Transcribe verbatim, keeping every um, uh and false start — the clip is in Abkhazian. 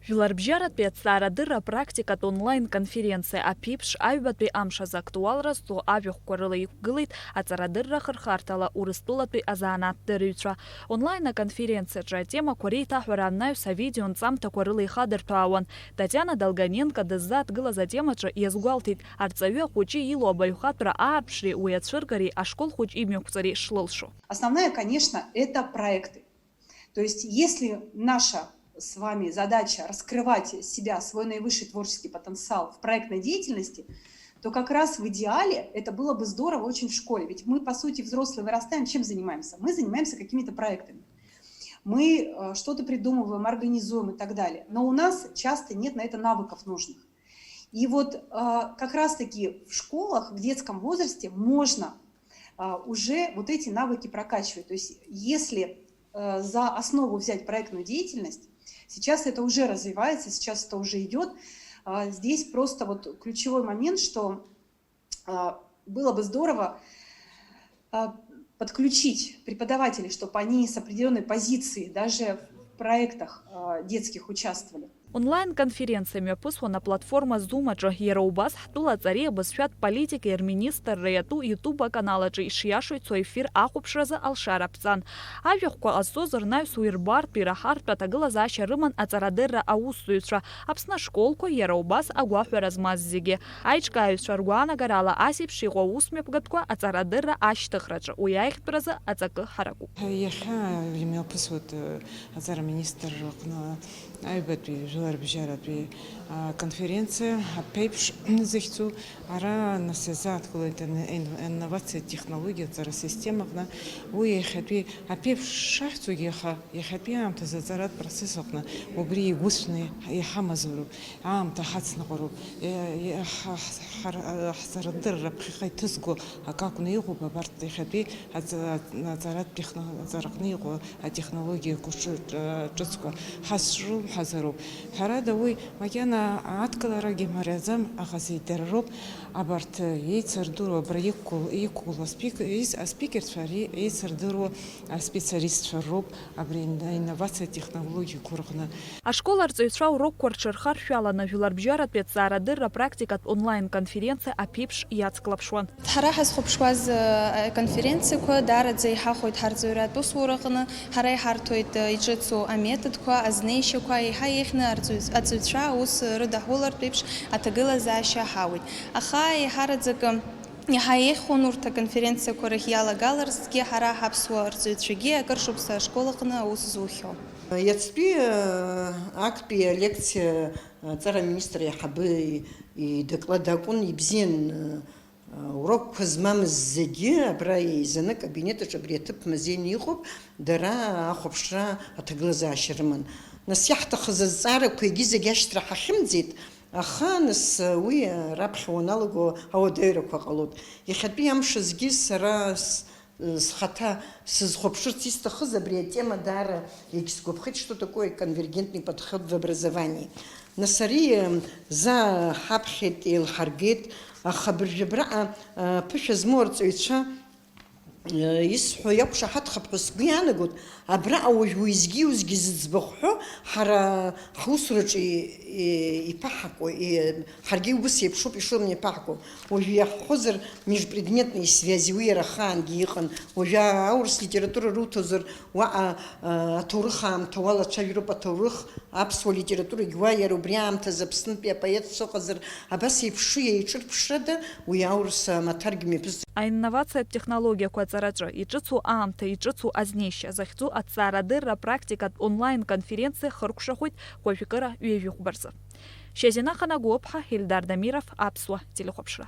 Жәларбжьаратәи аҭҵаарадырра апрактикатә онлайн-конференциа аԥеиԥш аҩбатәи амш азы актуалра зҵо ажәахәқәа рыла иқәгылеит аҵарадырра ахырхарҭала Урыстәылатәи азанааҭ дырҩцәа. Онлайн-аконференциаҿы атемақәа реиҭаҳәара анаҩс авидео нҵамҭақәа рыла ихадырҭәаауан. Татиана Долгоненко дыззааҭгылаз атемаҿы иазгәалҭеит, арҵаҩы ахәыҷы илоу абаҩхатәра аарԥшреи уи ацәыргареи ашкол хәыҷ имҩақәҵареи шлылшо. Основная, конечно, это проекты. То есть, если наша с вами задача раскрывать себя, свой наивысший творческий потенциал в проектной деятельности, то как раз в идеале это было бы здорово очень в школе. Ведь мы, по сути, взрослые вырастаем, чем занимаемся? Мы занимаемся какими-то проектами. Мы э, что-то придумываем, организуем и так далее. Но у нас часто нет на это навыков нужных. И вот э, как раз-таки в школах, в детском возрасте можно а, уже вот эти навыки прокачивать. То есть если э, за основу взять проектную деятельность, сейчас это уже развивается, сейчас это уже идет. А, здесь просто вот ключевой момент, что а, было бы здорово а, подключить преподавателей, чтобы они с определенной позиции даже в проектах а, детских участвовали. Онлайн-конференциа мҩаԥысуан аплатформа Zoom аҿы, иара убас ҳтәыла аҵареи абызшәатә политикеи рминистрра иатәу YouTube аканал аҿы ишиашоу ицо ефир ахәаԥшразы алшара ԥҵан. Ажәахәқәа ҟазҵоз рнаҩс уи рбартә, ираҳартә аҭагылазаашьа рыман аҵарадырра аусзуҩцәа, Аԥсны ашколқәа, иара убас агәаҳәара змаз зегьы. Аиҿкааҩцәа ргәаанагарала, ас еиԥш иҟоу аусмҩаԥгатәқәа аҵарадырра ашьҭыхраҿы уи аиӷьтәразы аҵакы ҳаракуп. Иахьа имҩаԥысуеит, э, аҵара министр рҟны аҩбатәи жәларбжьаратәи, а, конференциа аԥеиԥш захьӡу. Ара нас иазааҭгылоит ин-, ин-, инновациа технологиа аҵара система аҟны. Уи иахьатәи аԥеиԥш шахьӡугьы, аха иахьатәи аамҭазы аҵаратә процесс аҟны убри игәыцәны иҳамазароуп, аамҭа ҳацныҟәароуп. Е, е, ҳа-, ҳ-, ҳар-, ҳҵарадырра ԥхьаҟа иҭызго акы акәны иҟоуп абарҭ иахьатәи аҵа-, аҵаратә техно-, аҵараҟны иҟоу атехнологиақәа ҿы-, ҿы-, ҿыцқәа ҳазҿлымҳазароуп. Ҳәарада, уи макьана адкыларагьы мариаӡам, аха зегь дара роуп. Абарҭ еицырдыруа абра иқәгыл-, иқәгылоу аспик-, еиз-, аспикерцәа ари еицырдыруа аспециалистцәа роуп абри ин-, аинновациа технологиақәа рҟны. Ашкол арҵаҩцәа урокқәа рҽырхаршәаланы, жәларбжьаратәи аҭҵаарадырра практикатә онлайн-конференциа аԥеиԥш иацклаԥшуан. Ҳара ҳазхәаԥшуаз, э, аконференциақәа даараӡа иҳахәоит ҳарҵаҩратә усураҟны, ҳара иҳарҭоит, э, иҿыцу аметодқәа, азнеишьақәа, еиҳа еиӷьны арҵаҩ-, аҵаҩцәа аус рыдаҳулартә еиԥш аҭагылазаашьа ҳауеит. Аха еиҳараӡакы, еиҳа еиӷьхон урҭ аконференциақәа рахь иалагаларцгьы, ҳара ҳаԥсуа арҵаҩцәагьы акыр шықәса ашкол аҟны аус зухьоу. Иацтәи, э, актәи алекциа, э, аҵара аминистр аиҳабы и-, идоклад акәын, ибзиан, э, урокқәа змамыз зегьы абра еизаны акабинет аҿы абри аҭыԥ мазеины иҟоуп, дара ахәаԥшра аҭагылазаашьа рыман. Нас иаҳҭахыз азҵаарақәа егьи зегь ашьҭра ҳахьымӡеит, аха нас уи раԥхьа уаналаго ауадаҩрақәа ҟалоит. Иахьатәи амш азгьы сара с-, схаҭа сызхәаԥшырц исҭахыз абри атема даара егьсгәаԥхеит, что такое конвергентный подход в образовании. Нас ари, э, заа ҳаԥхьеит, еилҳаргеит, аха абыржәы абраҟа, э, ԥышәа змоу арҵаҩцәа, э, исҳәо иақәшаҳаҭхап ҳәа сгәы иаанагоит, абраҟа уажә уеизгьы-уеизгьы зыӡбахә ҳәо ҳара ҳусураҿы и-, и-, иԥаҳакуа, и-, ҳаргьы ус еиԥшуп ишыманы иԥаҳакуа. Уажәы иаҳҳәозар, межпредметные связи, уи иара ахаангьы иҟан. Уажәы аурыс литература руҭозар, уаҟа, а, аҭоурых аамҭа уалацәажәароуп, аҭоурых, аԥсуа литературагь уа, иара убри аамҭазы Аԥснытәи апоет шыҟазар, абас еиԥшу еиҿырԥшрада уи аурыс амаҭәаргьы мҩаԥысӡом. Аинновациатә технологиақәа аҵараҿы иҿыцу аамҭа, иҿыцу азнеишьа захьӡу аҭҵаарадырра практикатә онлайн-конференциа хыркәшахоит уажәкыра ҩажәихәба рзы. Шьазина Ханагәыԥҳа, Ельдар Дамиров, Аԥсуа телехәаԥшра.